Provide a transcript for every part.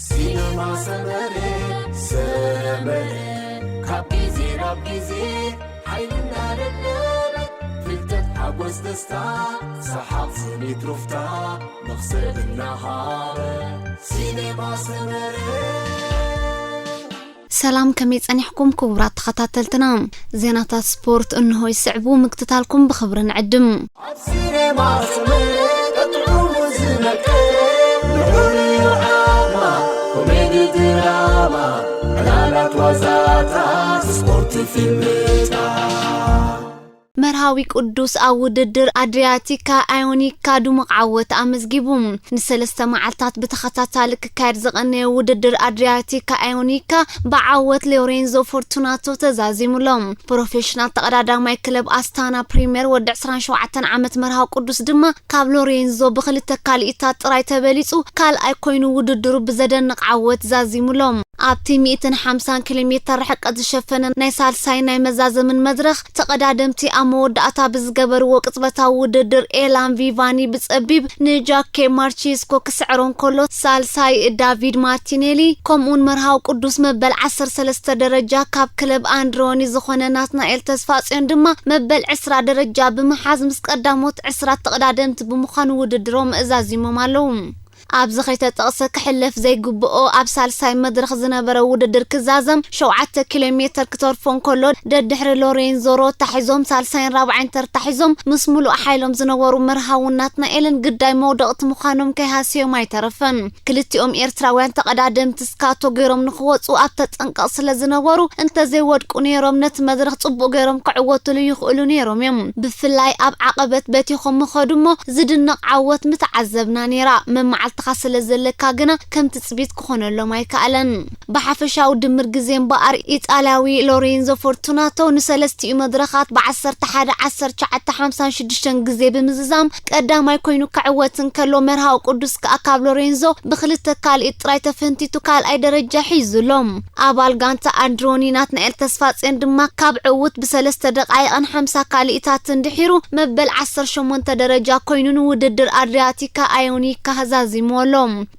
ሲነማ ሰመረ፣ ሰመረ፣ ካብ ግዜ ናብ ግዜ ሓይልና ደደበ፣ ፍልጠት፣ ሓጎስ፣ ደስታ፣ ሰሓቕ፣ ስኒት፣ ሩፍታ፣ መኽሰብ እናሃበ። ሲነማ ሰመረ። ሰላም፣ ከመይ ጸኒሕኩም ክቡራት ተኸታተልትና? ዜናታት ስፖርት እንሆ ይስዕቡ፣ ምክትታልኩም ብኽብሪ ንዕድም። ኣብ ሲኔማ ስምዒት ጥዑሙ ዝነቅል ልዑል እዩ ዓቕማ። ኮሜዲ፣ ድራማ፣ ዕላላት፣ ዋዛታት፣ ስፖርት፣ ፊልምታት። መርሃዊ ቅዱስ ኣብ ውድድር ኣድሪያቲካ ኣዮኒካ ድሙቕ ዓወት ኣመዝጊቡ። ንሰለስተ መዓልታት ብተኸታታሊ ክካየድ ዝቐነየ ውድድር ኣድሪያቲካ ኣዮኒካ ብዓወት ሎሬንዞ ፎርቱናቶ ተዛዚሙሎም። ፕሮፌሽናል ተቐዳዳማይ ክለብ ኣስታና ፕሪምየር ወዲ ዕስራን ሸውዓተን ዓመት መርሃዊ ቅዱስ ድማ ካብ ሎሬንዞ ብክልተ ካልኢታት ጥራይ ተበሊጹ ካልኣይ ኮይኑ ውድድሩ ብዘደንቕ ዓወት ዛዚሙሎም። ኣብቲ ሚእትን ሓምሳን ኪሎ ሜተር ርሕቀት ዝሸፈነ ናይ ሳልሳይ ናይ መዛዘምን መድረኽ ተቐዳደምቲ ኣብ መወዳእታ ብዝገበርዎ ቅጽበታዊ ውድድር ኤላን ቪቫኒ ብጸቢብ ንጃኬ ማርቺስኮ ክስዕሮ እንከሎ ሳልሳይ ዳቪድ ማርቲኔሊ ከምኡውን መርሃዊ ቅዱስ መበል ዓሰርተ ሰለስተ ደረጃ ካብ ክለብ ኣንድሮኒ ዝኾነ ናትናኤል ተስፋጽዮን ድማ መበል ዕስራ ደረጃ ብምሓዝ ምስ ቀዳሞት ዕስራ ተቐዳደምቲ ብምዃን ውድድሮም እዛዚሞም ኣለዉ። ኣብዚ ከይተጠቕሰ ክሕለፍ ዘይግብኦ ኣብ ሳልሳይ መድረኽ ዝነበረ ውድድር ክዛዘም ሸውዓተ ኪሎ ሜተር ክተርፎ እንከሎ ደድሕሪ ሎሬንዞ ሮታ ሒዞም ሳልሳይን ራብዓይን ተርታ ሒዞም ምስ ሙሉእ ሓይሎም ዝነበሩ መርሃውን ናትናኤልን ግዳይ መውደቕቲ ምዃኖም ከይሃስዮም ኣይተረፈን። ክልቲኦም ኤርትራውያን ተቐዳደምቲ ስካቶ ገይሮም ንኽወጹ ኣብ ተጠንቀቕ ስለ ዝነበሩ እንተዘይወድቁ ነይሮም ነቲ መድረኽ ጽቡቕ ገይሮም ክዕወትሉ ይኽእሉ ነይሮም እዮም። ብፍላይ ኣብ ዓቐበት በቲኾም ምኸዱ እሞ ዝድነቕ ዓወት ምተዓዘብና ነይራ። መመዓልትኻ ስለ ዘለካ ግና ከም ትጽቢት ክኾነሎም ኣይከኣለን። ብሓፈሻዊ ድምር ግዜ እምበኣር ኢጣልያዊ ሎሬንዞ ፎርቱናቶ ንሰለስቲኡ መድረኻት ብ ዓሰርተ ሓደ፣ ዓሰርተ ትሽዓተ፣ ሓምሳን ሽዱሽተን ግዜ ብምዝዛም ቀዳማይ ኮይኑ ክዕወት እንከሎ መርሃዊ ቅዱስ ከኣ ካብ ሎሬንዞ ብክልተ ካልኢት ጥራይ ተፈንቲቱ ካልኣይ ደረጃ ሒዙ ኣሎ። ኣባል ጋንታ ኣንድሮኒ ናትናኤል ተስፋጽዮን ድማ ካብ ዕዉት ብሰለስተ ደቃይቕን ሓምሳ ካልኢታትን ድሒሩ መበል ዓሰርተ ሸሞንተ ደረጃ ኮይኑ ንውድድር ኣድሪያቲካ ኣዮኒካ ዛዚሙ ኣሎ።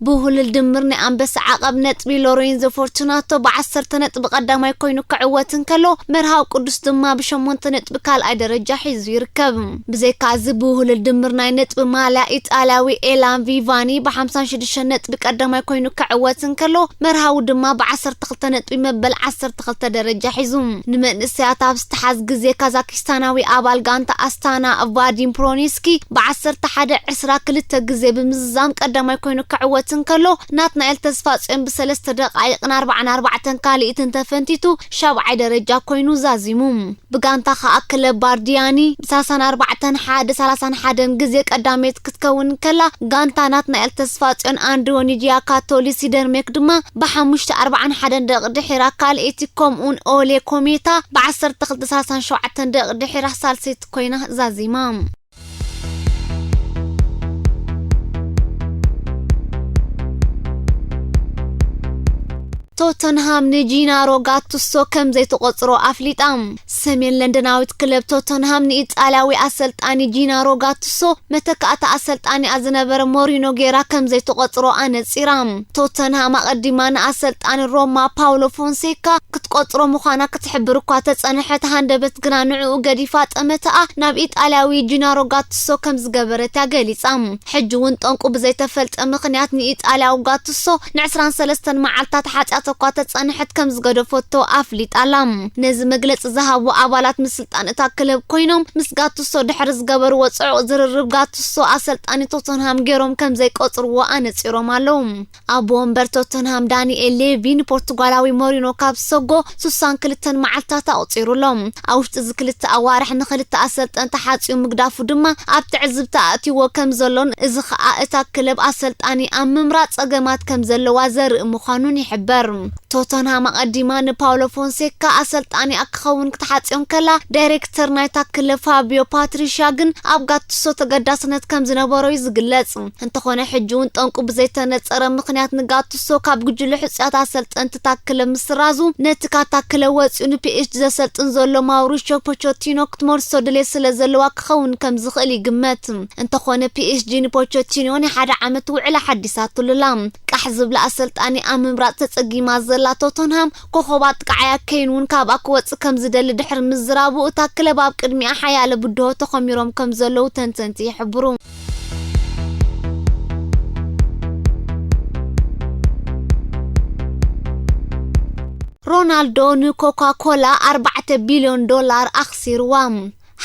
ብውህሉል ድምር ናይ ኣንበሳ ዓቐብ ነጥቢ ሎሬንዞ ፎርቱናቶ ብዓሰርተ ነጥቢ ቀዳማይ ኮይኑ ክዕወት እንከሎ መርሃዊ ቅዱስ ድማ ብሸሞንተ ነጥቢ ካልኣይ ደረጃ ሒዙ ይርከብ። ብዘይካ እዚ ብውህሉል ድምር ናይ ነጥቢ ማልያ ኢጣልያዊ ኤላን ቪቫኒ ብሓምሳን ሽዱሽተን ነጥቢ ቀዳማይ ኮይኑ ክዕወት እንከሎ መርሃዊ ድማ ብዓሰርተ ክልተ ነጥቢ መበል ዓሰርተ ክልተ ደረጃ ሒዙ። ንመንእሰያት ኣብ ዝተሓዝ ግዜ ካዛኪስታናዊ ኣባል ጋንታ ኣስታና ቫዲም ፕሮኒስኪ ብዓሰርተ ሓደ ዕስራ ክልተ ግዜ ብምዝዛም ቀዳማይ ኮይኑ ክዕወት እንከሎ ናትናኤል ተስፋጽዮን ብሰለስተ ደቃይቕን ኣርባዓን ኣርባዕተን ካልኢትን ተፈንቲቱ ሻብዓይ ደረጃ ኮይኑ ዛዚሙ። ብጋንታ ከኣ ክለብ ባርዲያኒ ብሰላሳን ኣርባዕተን ሓደ ሰላሳን ሓደን ግዜ ቀዳመይት ክትከውን ከላ ጋንታ ናትናኤል ተስፋጽዮን ኣንድሮኒ ጂያካቶሊ ሲደርሜክ ድማ ብሓሙሽተ ኣርባዓን ሓደን ደቂ ድሒራ ካልኣይቲ ከምኡን ኦሌ ኮሜታ ብዓሰርተ ክልተ ሰላሳን ሸውዓተን ደቂ ድሒራ ሳልሰይቲ ኮይና ዛዚማ። ቶተንሃም ንጂናሮ ጋቱሶ ከም ዘይትቆጽሮ ኣፍሊጣ። ሰሜን ለንደናዊት ክለብ ቶተንሃም ንኢጣልያዊ ኣሰልጣኒ ጂናሮ ጋቱሶ መተካእታ ኣሰልጣኒኣ ዝነበረ ሞሪኖ ጌራ ከም ዘይትቆጽሮ ኣነጺራ። ቶተንሃም ኣቐዲማ ንኣሰልጣኒ ሮማ ፓውሎ ፎንሴካ ክትቆጽሮ ምዃና ክትሕብር እኳ ተጸንሐት፣ ሃንደበት ግና ንዕኡ ገዲፋ ጠመተኣ ናብ ኢጣልያዊ ጂናሮ ጋቱሶ ከም ዝገበረት እያ ገሊጻ። ሕጂ እውን ጠንቁ ብዘይተፈልጠ ምኽንያት ንኢጣልያዊ ጋቱሶ ንዕስራን ሰለስተን መዓልታት ሓጢኣት እኳ ተጸንሐት ከም ዝገደፈቶ ኣፍሊጣ ኣላ። ነዚ መግለጺ ዝሃቡ ኣባላት ምስልጣን እታ ክለብ ኮይኖም ምስ ጋቱሶ ድሕሪ ዝገበርዎ ጽዑቕ ዝርርብ ጋቱሶ ኣሰልጣኒ ቶተንሃም ገይሮም ከም ዘይቆጽርዎ ኣነጺሮም ኣለዉ። ኣቦ ወንበር ቶተንሃም ዳንኤል ሌቪ ንፖርቱጋላዊ ሞሪኖ ካብ ዝሰጎ ስሳን ክልተን መዓልታት ኣቑጺሩ ኣሎ። ኣብ ውሽጢ እዚ ክልተ ኣዋርሕ ንኽልተ ኣሰልጠንቲ ሓጺኡ ምግዳፉ ድማ ኣብ ትዕዝብቲ ኣእትይዎ ከም ዘሎን እዚ ኸኣ እታ ክለብ ኣሰልጣኒ ኣብ ምምራጽ ጸገማት ከም ዘለዋ ዘርኢ ምዃኑን ይሕበር። ቶተንሃም ኣቐዲማ ንፓውሎ ፎንሴካ ኣሰልጣኒኣ ክኸውን ክትሓጽዮ እንከላ ዳይሬክተር ናይታ ክለብ ፋቢዮ ፓትሪሻ ግን ኣብ ጋቱሶ ተገዳስነት ከም ዝነበሮ እዩ ዝግለጽ። እንተኾነ ሕጂ እውን ጠንቁ ብዘይተነጸረ ምኽንያት ንጋቱሶ ካብ ጉጅለ ሕጹያት ኣሰልጠንቲ እታ ክለብ ምስራዙ ነቲ ካብታ ክለብ ወጺኡ ንፒኤስጂ ዘሰልጥን ዘሎ ማውሪሾ ፖቸቲኖ ክትመልሶ ድሌት ስለ ዘለዋ ክኸውን ከም ዝኽእል ይግመት። እንተኾነ ፒኤስጂ ንፖቸቲኖ ናይ ሓደ ዓመት ውዕል ኣሓዲሳትሉ ኣላ። ቃሕ ዝብላ ኣሰልጣኒ ኣብ ምምራጽ ተጸጊማ ዘላ ቶተንሃም፣ ኮኸብ ኣጥቃዓያ ኬን እውን ካብኣ ክወጽእ ከም ዝደሊ ድሕሪ ምዝራቡ፣ እታ ክለብ ኣብ ቅድሚኣ ሓያለ ብድሆ ተኾሚሮም ከም ዘለዉ ተንተንቲ ይሕብሩ። ሮናልዶ ንኮካ ኮላ ኣርባዕተ ቢልዮን ዶላር ኣኽሲርዋ።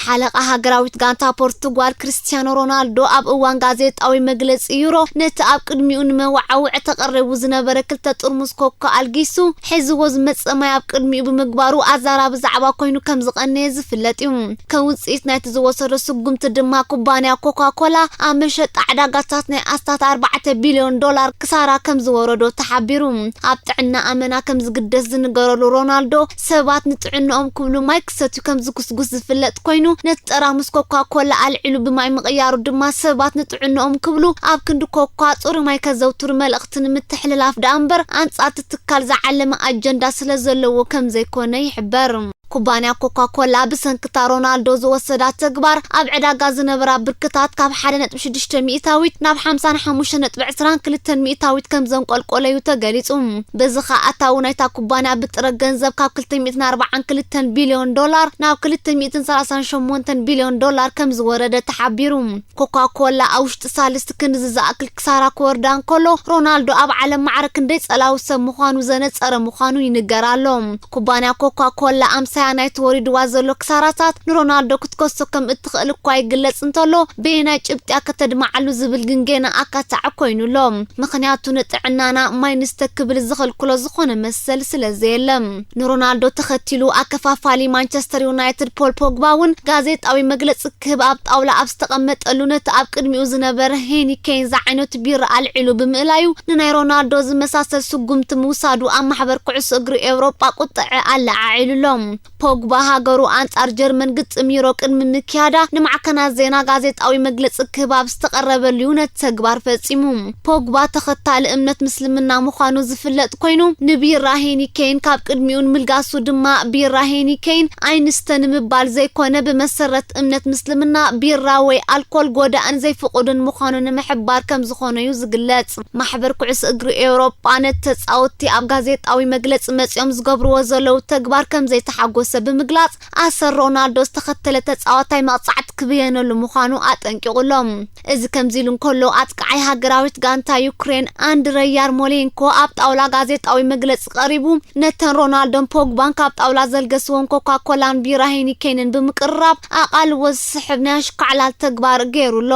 ሓለቓ ሃገራዊት ጋንታ ፖርቱጓል ክርስቲያኖ ሮናልዶ ኣብ እዋን ጋዜጣዊ መግለጺ ዩሮ፣ ነቲ ኣብ ቅድሚኡ ንመወዓውዒ ተቐሪቡ ዝነበረ ክልተ ጥርሙዝ ኮካ ኣልጊሱ፣ ሒዝዎ ዝመጸ ማይ ኣብ ቅድሚኡ ብምግባሩ ኣዛራቢ ዛዕባ ኮይኑ ከም ዝቐነየ ዝፍለጥ እዩ። ከም ውጽኢት ናይቲ ዝወሰዶ ስጉምቲ ድማ፣ ኩባንያ ኮካ ኮላ ኣብ መሸጣ ዕዳጋታት ናይ ኣስታት ኣርባዕተ ቢልዮን ዶላር ክሳራ ከም ዝወረዶ ተሓቢሩ። ኣብ ጥዕና ኣመና ከም ዝግደስ ዝንገረሉ ሮናልዶ፣ ሰባት ንጥዕንኦም ክብሉ ማይ ክሰትዩ ከም ዝጉስጉስ ዝፍለጥ ኮይኑ፣ ነቲ ጠራሙስ ኮካ ኮላ ኣልዒሉ ብማይ ምቕያሩ ድማ፣ ሰባት ንጥዕንኦም ክብሉ ኣብ ክንዲ ኮካ ጽሩይ ማይ ከዘውትሩ መልእኽቲ ንምትሕልላፍ ደኣ እምበር፣ ኣንጻር እቲ ትካል ዝዓለመ ኣጀንዳ ስለ ዘለዎ ከም ዘይኮነ ይሕበር። ኩባንያ ኮካ ኮላ ብሰንክታ ሮናልዶ ዝወሰዳ ተግባር፣ ኣብ ዕዳጋ ዝነበራ ብርክታት ካብ ሓደ ነጥቢ ሽዱሽተ ሚእታዊት ናብ ሓምሳን ሓሙሽተ ነጥቢ ዕስራን ክልተን ሚእታዊት ከም ዘንቆልቆለዩ ተገሊጹ። በዚ ኸኣ ኣታዊ ናይታ ኩባንያ ብጥረ ገንዘብ ካብ ክልተ ሚእትን ኣርባዓን ክልተን ቢልዮን ዶላር ናብ ክልተ ሚእትን ሰላሳን ሸሞንተን ቢልዮን ዶላር ከም ዝወረደ ተሓቢሩ። ኮካ ኮላ ኣብ ውሽጢ ሳልስቲ ክንዲ ዝኣክል ክሳራ ክወርዳ እንከሎ፣ ሮናልዶ ኣብ ዓለም ማዕረ ክንደይ ጸላዊ ሰብ ምዃኑ ዘነጸረ ምዃኑ ይንገር ኣሎ። ኩባንያ ኮካ ኮላ ኣምሳያ ናይቲ ወሪድዋ ዘሎ ክሳራታት ንሮናልዶ ክትከሶ ከም እትኽእል እኳ ይግለጽ እንተሎ፣ በየናይ ጭብጢያ ከተድምዓሉ ዝብል ግን ገና ኣካታዒ ኮይኑ ኣሎ። ምኽንያቱ ንጥዕናና ማይ ንስተ ክብል ዝኽልክሎ ዝኾነ መሰል ስለ ዘየለ። ንሮናልዶ ተኸቲሉ ኣከፋፋሊ ማንቸስተር ዩናይትድ ፖል ፖግባ እውን ጋዜጣዊ መግለጺ ክህብ ኣብ ጣውላ ኣብ ዝተቐመጠሉ፣ ነቲ ኣብ ቅድሚኡ ዝነበረ ሄኒ ኬን ዝዓይነቱ ቢራ ኣልዒሉ ብምእላዩ፣ ንናይ ሮናልዶ ዝመሳሰል ስጉምቲ ምውሳዱ ኣብ ማሕበር ኩዕሶ እግሪ ኤውሮጳ ቁጥዐ ኣለዓዒሉ ኣሎ። ፖግባ ሃገሩ ኣንጻር ጀርመን ግጥም ዩሮ ቅድሚ ምክያዳ ንማዕከናት ዜና ጋዜጣዊ መግለጺ ክህብ ኣብ ዝተቐረበሉ እዩ ነቲ ተግባር ፈጺሙ። ፖግባ ተኸታሊ እምነት ምስልምና ምዃኑ ዝፍለጥ ኮይኑ፣ ንቢራ ሄኒኬን ካብ ቅድሚኡ ንምልጋሱ ድማ፣ ቢራ ሄኒኬን ኣይንስተ ንምባል ዘይኮነ፣ ብመሰረት እምነት ምስልምና ቢራ ወይ ኣልኮል ጎዳእን ዘይፍቑድን ምዃኑ ንምሕባር ከም ዝኾነ እዩ ዝግለጽ። ማሕበር ኩዕሶ እግሪ ኤውሮጳ ነቲ ተጻወትቲ ኣብ ጋዜጣዊ መግለጺ መጺኦም ዝገብርዎ ዘለዉ ተግባር ከም ዘይተሓጎሰ ብምግላጽ፣ ኣሰር ሮናልዶ ዝተኸተለ ተጻዋታይ መቕጻዕቲ ክብየነሉ ምዃኑ ኣጠንቂቑ ኣሎ። እዚ ከምዚ ኢሉ እንከሎ፣ ኣጥቃዓይ ሃገራዊት ጋንታ ዩክሬን ኣንድረ ያርሞሌንኮ ኣብ ጣውላ ጋዜጣዊ መግለጺ ቀሪቡ፣ ነተን ሮናልዶን ፖግባን ካብ ጣውላ ዘልገስወን ኮካ ኮላን ቢራ ሄኒኬንን ብምቅርራብ፣ ኣቓልቦ ዝስሕብ ናይ ኣሽካዕላል ተግባር ገይሩ ኣሎ።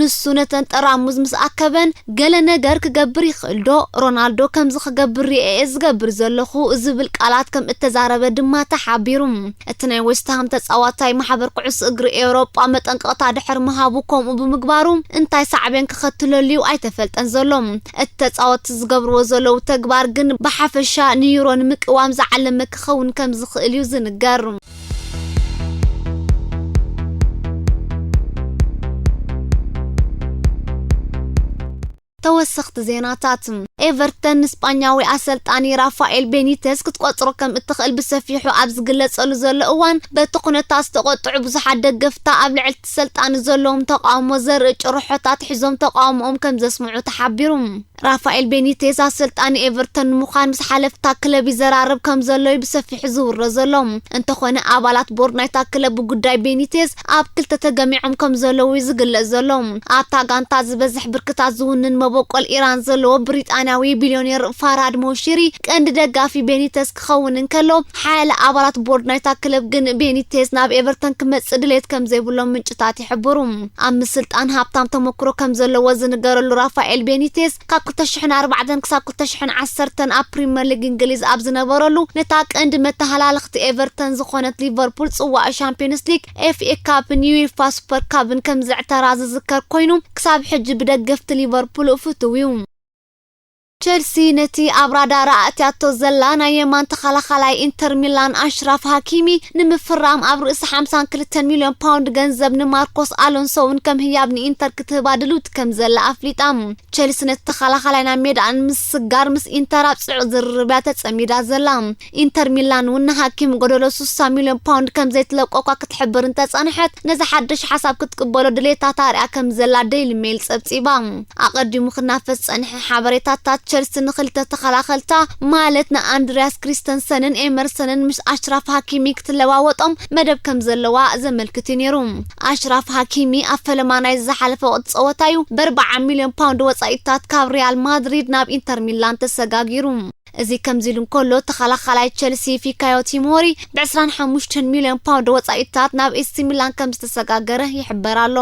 ንሱ ነተን ጠራሙዝ ምስ ኣከበን፣ "ገለ ነገር ክገብር ይኽእል ዶ? ሮናልዶ ከምዚ ክገብር ርኤ እየ ዝገብር ዘለኹ" ዝብል ቃላት ከም እተዛረበ ድማ ተሓቢሩ። እቲ ናይ ዌስትሃም ተጻዋታይ፣ ማሕበር ኩዕሶ እግሪ ኤውሮጳ መጠንቀቕታ ድሕሪ ምሃቡ ከምኡ ብምግባሩ፣ እንታይ ሳዕቤን ክኸትለሉ'ዩ ኣይተፈልጠን ዘሎ። እቲ ተጻወትቲ ዝገብርዎ ዘለዉ ተግባር ግን ብሓፈሻ ንዩሮ ንምቅዋም ዝዓለመ ክኸውን ከም ዝኽእል እዩ ዝንገር። ተወሰኽቲ ዜናታት። ኤቨርተን ንስጳኛዊ ኣሰልጣኒ ራፋኤል ቤኒተዝ ክትቆጽሮ ከም እትኽእል ብሰፊሑ ኣብ ዝግለጸሉ ዘሎ እዋን፣ በቲ ኩነታት ዝተቖጥዑ ብዙሓት ደገፍታ ኣብ ልዕሊ እቲ ሰልጣኒ ዘለዎም ተቃውሞ ዘርኢ ጭርሖታት ሒዞም ተቃውሞኦም ከም ዘስምዑ ተሓቢሩ። ራፋኤል ቤኒቴዝ ኣሰልጣኒ ኤቨርተን ንምዃን ምስ ሓለፍታ ክለብ ይዘራረብ ከም ዘሎ እዩ ብሰፊሑ ዝውረ ዘሎ። እንተኾነ፣ ኣባላት ቦርድ ናይታ ክለብ ብጉዳይ ቤኒቴዝ ኣብ ክልተ ተገሚዖም ከም ዘለዉ እዩ ዝግለጽ ዘሎ። ኣብታ ጋንታ ዝበዝሕ ብርክታት ዝውንን መበቆል ኢራን ዘለዎ ብሪጣንያዊ ቢልዮኔር ፋራድ ሞሺሪ ቀንዲ ደጋፊ ቤኒቴዝ ክኸውን እንከሎ፣ ሓያለ ኣባላት ቦርድ ናይታ ክለብ ግን ቤኒቴዝ ናብ ኤቨርተን ክመጽእ ድሌት ከም ዘይብሎም ምንጭታት ይሕብሩ። ኣብ ምስልጣን ሃብታም ተመክሮ ከም ዘለዎ ዝንገረሉ ራፋኤል ቤኒቴዝ፣ ካብ ክልተ ሽሕን ኣርባዕተን ክሳብ ክልተ ሽሕን ዓሰርተን ኣብ ፕሪምየር ሊግ እንግሊዝ ኣብ ዝነበረሉ፣ ነታ ቀንዲ መተሃላለኽቲ ኤቨርተን ዝኾነት ሊቨርፑል፣ ጽዋእ ሻምፒዮንስ ሊግ፣ ኤፍ ኤ ካፕን ዩኤፋ ሱፐር ካፕን ከም ዘዕተራ ዝዝከር ኮይኑ፣ ክሳብ ሕጂ ብደገፍቲ ሊቨርፑል ፍቱው እዩ። ቸልሲ ነቲ ኣብ ራዳራ ኣእትያቶ ዘላ ናይ የማን ተኸላኻላይ ኢንተር ሚላን ኣሽራፍ ሃኪሚ ንምፍራም፣ ኣብ ርእሲ ሓምሳን ክልተን ሚልዮን ፓውንድ ገንዘብ ንማርኮስ ኣሎንሶ እውን ከም ህያብ ንኢንተር ክትህባ ድልውቲ ከም ዘላ ኣፍሊጣ። ቸልሲ ነቲ ተኸላኻላይ ናብ ሜዳኣ ንምስግጋር ምስ ኢንተር ኣብ ጽዑቕ ዝርርብ እያ ተጸሚዳ ዘላ። ኢንተር ሚላን እውን ንሃኪም ጎደሎ ስሳ ሚልዮን ፓውንድ ከም ዘይትለቆ እኳ ክትሕብር እንተጸንሐት፣ ነዚ ሓድሽ ሓሳብ ክትቅበሎ ድሌታት ኣርያ ከም ዘላ ዴይሊ ሜይል ጸብጺባ። ኣቐዲሙ ክናፈስ ዝጸንሐ ሓበሬታታት፣ ቸልሲ ንክልተ ተኸላኸልታ ማለት ንኣንድሪያስ ክሪስተንሰንን ኤመርሰንን ምስ ኣሽራፍ ሃኪሚ ክትለዋወጦም መደብ ከም ዘለዋ ዘመልክት እዩ ነይሩ። ኣሽራፍ ሃኪሚ ኣብ ፈለማ ናይ ዝሓለፈ ወቕቲ ጸወታ እዩ ብ ኣርብዓ ሚልዮን ፓውንድ ወጻኢታት ካብ ሪያል ማድሪድ ናብ ኢንተር ሚላን ተሰጋጊሩ። እዚ ከምዚ ኢሉ እንከሎ፣ ተኸላኻላይ ቸልሲ ፊካዮ ቲሞሪ ብ ዕስራን ሓሙሽተን ሚልዮን ፓውንድ ወጻኢታት ናብ ኤሲ ሚላን ከም ዝተሰጋገረ ይሕበር ኣሎ።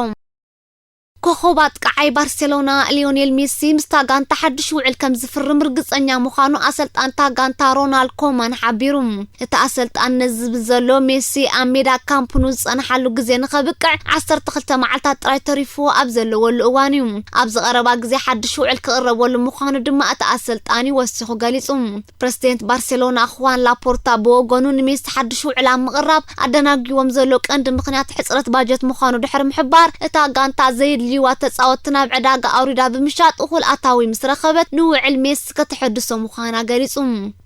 ኮኾብ ኣጥቃዓይ ባርሴሎና ሊዮኔል ሜሲ ምስታ ጋንታ ሓድሽ ውዕል ከም ዝፍርም ርግጸኛ ምዃኑ ኣሰልጣንታ ጋንታ ሮናልድ ኮማን ሓቢሩ። እቲ ኣሰልጣን ነዚ ዝብል ዘሎ፣ ሜሲ ኣብ ሜዳ ካምፕ ኑ ዝጸንሓሉ ግዜ ንኸብቅዕ ዓሰርተ ክልተ መዓልታት ጥራይ ተሪፍዎ ኣብ ዘለወሉ እዋን እዩ። ኣብዚ ቀረባ ግዜ ሓድሽ ውዕል ክቕረበሉ ምዃኑ ድማ እቲ ኣሰልጣኒ ወሲኹ ገሊጹ። ፕረዚደንት ባርሴሎና ኹዋን ላፖርታ ብወገኑ፣ ንሜሲ ሓድሽ ውዕል ኣብ ምቕራብ ኣደናጊዎም ዘሎ ቀንዲ ምኽንያት ሕጽረት ባጀት ምዃኑ ድሕሪ ምሕባር፣ እታ ጋንታ ዘየድልይዋ ተጻወትቲ ናብ ዕዳጋ ኣውሪዳ ብምሻጥ እኹል ኣታዊ ምስ ረኸበት፣ ንውዕል ሜሲ ከተሐድሶ ምዃና ገሊጹ።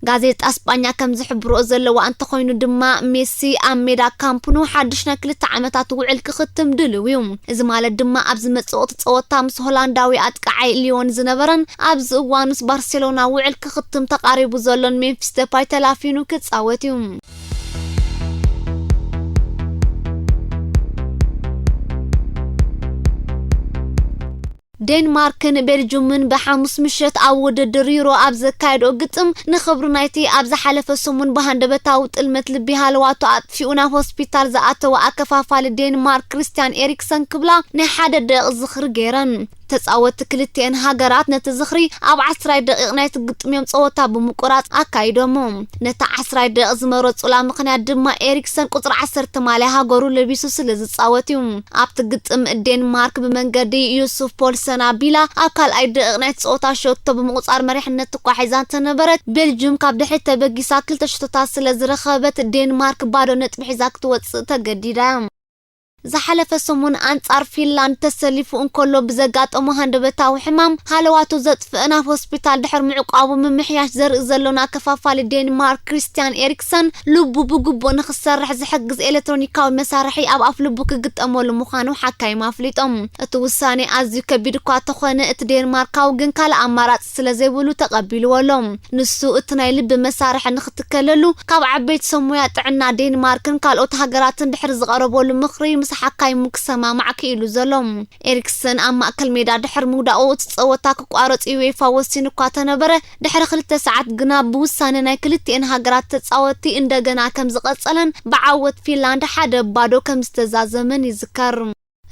ጋዜጣ ስጳኛ ከም ዝሕብርኦ ዘለዋ እንተኾይኑ ድማ፣ ሜሲ ኣብ ሜዳ ካምፕ ኑ ሓድሽ ናይ ክልተ ዓመታት ውዕል ክኽትም ድልው እዩ። እዚ ማለት ድማ፣ ኣብ ዝመጽእ ወቕቲ ጸወታ ምስ ሆላንዳዊ ኣጥቃዓይ ሊዮን ዝነበረን ኣብዚ እዋን ምስ ባርሴሎና ውዕል ክኽትም ተቓሪቡ ዘሎን ሜምፊስ ደፓይ ተላፊኑ ክጻወት እዩ። ዴንማርክን ቤልጁምን ብሓሙስ ምሸት ኣብ ውድድር ዩሮ ኣብ ዘካየድኦ ግጥም፣ ንኽብሪ ናይቲ ኣብ ዝሓለፈ ሰሙን ብሃንደበታዊ ጥልመት ልቢ ሃለዋቱ ኣጥፊኡ ናብ ሆስፒታል ዝኣተወ ኣከፋፋሊ ዴንማርክ ክሪስቲያን ኤሪክሰን ክብላ ናይ ሓደ ደቂቕ ዝኽሪ ገይረን። ተጻወትቲ ክልቲኤን ሃገራት ነቲ ዝኽሪ ኣብ ዓስራይ ደቂቕ ናይቲ ግጥም እዮም ጸወታ ብምቁራጽ ኣካይዶሞ። ነታ ዓስራይ ደቂቕ ዝመረጹላ ምኽንያት ድማ ኤሪክሰን ቁጽሪ ዓሰርተ ማልያ ሃገሩ ለቢሱ ስለ ዝጻወት እዩ። ኣብቲ ግጥም ዴንማርክ ብመንገዲ ዩሱፍ ፖልሰን ኣቢላ ኣብ ካልኣይ ደቂቕ ናይቲ ጸወታ ሸቶ ብምቑጻር መሪሕነት እኳ ሒዛ እንተነበረት፣ ቤልጅም ካብ ድሕሪት ተበጊሳ ክልተ ሸቶታት ስለ ዝረኸበት ዴንማርክ ባዶ ነጥቢ ሒዛ ክትወጽእ ተገዲዳ። ዝሓለፈ ሰሙን ኣንጻር ፊንላንድ ተሰሊፉ እንከሎ ብዘጋጠሞ ሃንደበታዊ ሕማም ሃለዋቱ ዘጥፍእ ናብ ሆስፒታል ድሕሪ ምዕቋቡ ምምሕያሽ ዘርኢ ዘሎን ኣከፋፋሊ ዴንማርክ ክሪስቲያን ኤሪክሰን ልቡ ብግቡእ ንኽሰርሕ ዝሕግዝ ኤሌክትሮኒካዊ መሳርሒ ኣብ ኣፍ ልቡ ክግጠመሉ ምዃኑ ሓካይም ኣፍሊጦም። እቲ ውሳኔ ኣዝዩ ከቢድ እኳ ተኾነ፣ እቲ ዴንማርካዊ ግን ካልእ ኣማራጺ ስለ ዘይብሉ ተቐቢልዎ ኣሎ። ንሱ እቲ ናይ ልቢ መሳርሒ ንኽትከለሉ ካብ ዓበይቲ ሰብ ሞያ ጥዕና ዴንማርክን ካልኦት ሃገራትን ድሕሪ ዝቐረበሉ ምኽሪ ምስ ሓካይሙ ክሰማማዕ ክኢሉ ዘሎ። ኤሪክሰን ኣብ ማእከል ሜዳ ድሕሪ ምውዳቑ እቲ ጸወታ ክቋረጽ ዩኤፋ ወሲኑ እኳ ተነበረ፣ ድሕሪ ክልተ ሰዓት ግና ብውሳነ ናይ ክልቲኤን ሃገራት ተጻወትቲ እንደገና ከም ዝቐጸለን ብዓወት ፊንላንድ ሓደ ባዶ ከም ዝተዛዘመን ይዝከር።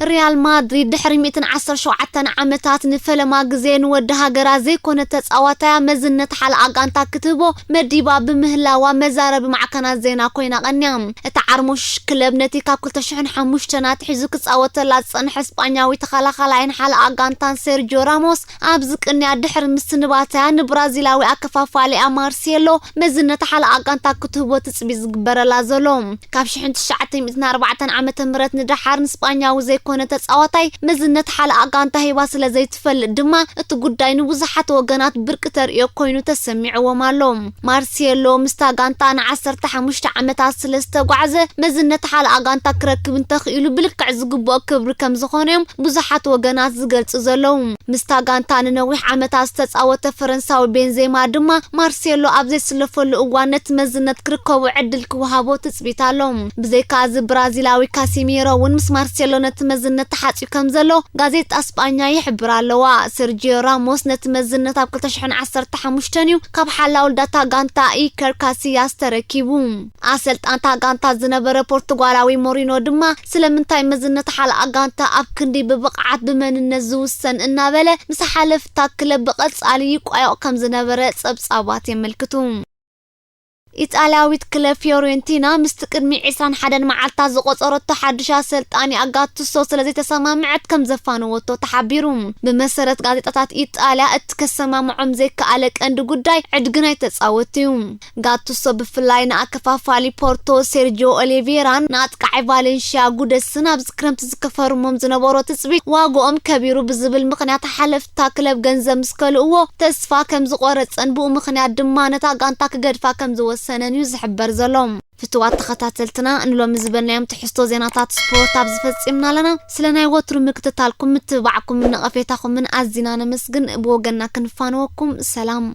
ሪያል ማድሪድ ድሕሪ ሚእትን ዓሰርተ ሸውዓተን ዓመታት ንፈለማ ግዜ ንወዲ ሃገራ ዘይኮነ ተጻዋታያ መዝነት ሓለኣ ጋንታ ክትህቦ መዲባ ብምህላዋ መዛረቢ ማዕከናት ዜና ኮይና ቀንያ። እታ ዓርሞሽ ክለብ ነቲ ካብ ክልተ ሽሕን ሓሙሽተን ኣትሒዙ ክጻወተላ ዝጸንሐ ስጳኛዊ ተኸላኻላይን ሓለኣ ጋንታን ሴርጂዮ ራሞስ ኣብዚ ቅንያ ድሕሪ ምስንባታያ ንብራዚላዊ ኣከፋፋሊኣ ማርሴሎ መዝነት ሓለኣ ጋንታ ክትህቦ ትጽቢት ዝግበረላ ዘሎ። ካብ ሽሕን ትሽዓተ ሚእትን ኣርባዕተን ዓመተ ምህረት ንደሓር ንስጳኛዊ ዘይኮነ ተጻዋታይ መዝነት ሓለኣ ጋንታ ሂባ ስለ ዘይትፈልጥ ድማ፣ እቲ ጉዳይ ንብዙሓት ወገናት ብርቂ ተርእዮ ኮይኑ ተሰሚዕዎም ኣሎ። ማርሴሎ ምስታ ጋንታ ንዓሰርተ ሓሙሽተ ዓመታት ስለ ዝተጓዕዘ፣ መዝነት ሓለኣ ጋንታ ክረክብ እንተኽኢሉ ብልክዕ ዝግብኦ ክብሪ ከም ዝኾነ እዮም ብዙሓት ወገናት ዝገልጹ ዘለዉ። ምስታ ጋንታ ንነዊሕ ዓመታት ዝተጻወተ ፈረንሳዊ ቤንዜማ ድማ፣ ማርሴሎ ኣብ ዘይስለፈሉ እዋን ነቲ መዝነት ክርከቦ ዕድል ክወሃቦ ትጽቢት ኣሎ። ብዘይካ እዚ፣ ብራዚላዊ ካሲሚሮ እውን ምስ ማርሴሎ ነቲ መዝነት ተሓጽዩ ከም ዘሎ ጋዜጣ ስጳኛ ይሕብር ኣለዋ። ሰርጂዮ ራሞስ ነቲ መዝነት ኣብ ክልተ ሽሕን ዓሰርተ ሓሙሽተን እዩ ካብ ሓላው ልዳታ ጋንታ ኢከር ካሲያስ ተረኪቡ። ኣሰልጣንታ ጋንታ ዝነበረ ፖርቱጋላዊ ሞሪኖ ድማ፣ ስለምንታይ መዝነት ሓለኣ ጋንታ ኣብ ክንዲ ብብቕዓት ብመንነት ዝውሰን እናበለ ምስ ሓለፍታ ክለብ ብቐጻሊ ይቋየቕ ከም ዝነበረ ጸብጻባት የመልክቱ። ኢጣልያዊት ክለብ ፊዮሬንቲና ምስቲ ቅድሚ ዕስራን ሓደን መዓልታት ዝቖጸረቶ ሓድሽ ኣሰልጣኒኣ ጋቱሶ ስለ ዘይተሰማምዐት ከም ዘፋነወቶ ተሓቢሩ። ብመሰረት ጋዜጣታት ኢጣልያ፣ እቲ ከሰማምዖም ዘይከኣለ ቀንዲ ጉዳይ ዕድጊ ናይ ተጻወትቲ እዩ። ጋቱሶ ብፍላይ ንኣከፋፋሊ ፖርቶ ሴርጂዮ ኦሊቬራን ንኣጥቃዓይ ቫሌንሽያ ጉደስን ኣብዚ ክረምቲ ዝከፈርሞም ዝነበሮ ትጽቢት ዋግኦም ከቢሩ ብዝብል ምኽንያት ሓለፍታ ክለብ ገንዘብ ምስ ከልእዎ ተስፋ ከም ዝቖረጸን ብኡ ምኽንያት ድማ ነታ ጋንታ ክገድፋ ከም ዝወሰነ ሰነን እዩ ዝሕበር ዘሎ። ፍትዋት ተኸታተልትና፣ ንሎሚ ዝበልናዮም ትሕዝቶ ዜናታት ስፖርት ኣብዚ ፈጺምና ኣለና። ስለ ናይ ወትሩ ምክትታልኩም፣ ምትብባዕኩምን ነቐፌታኹምን ኣዚና ነመስግን። ብወገንና ክንፋነወኩም። ሰላም።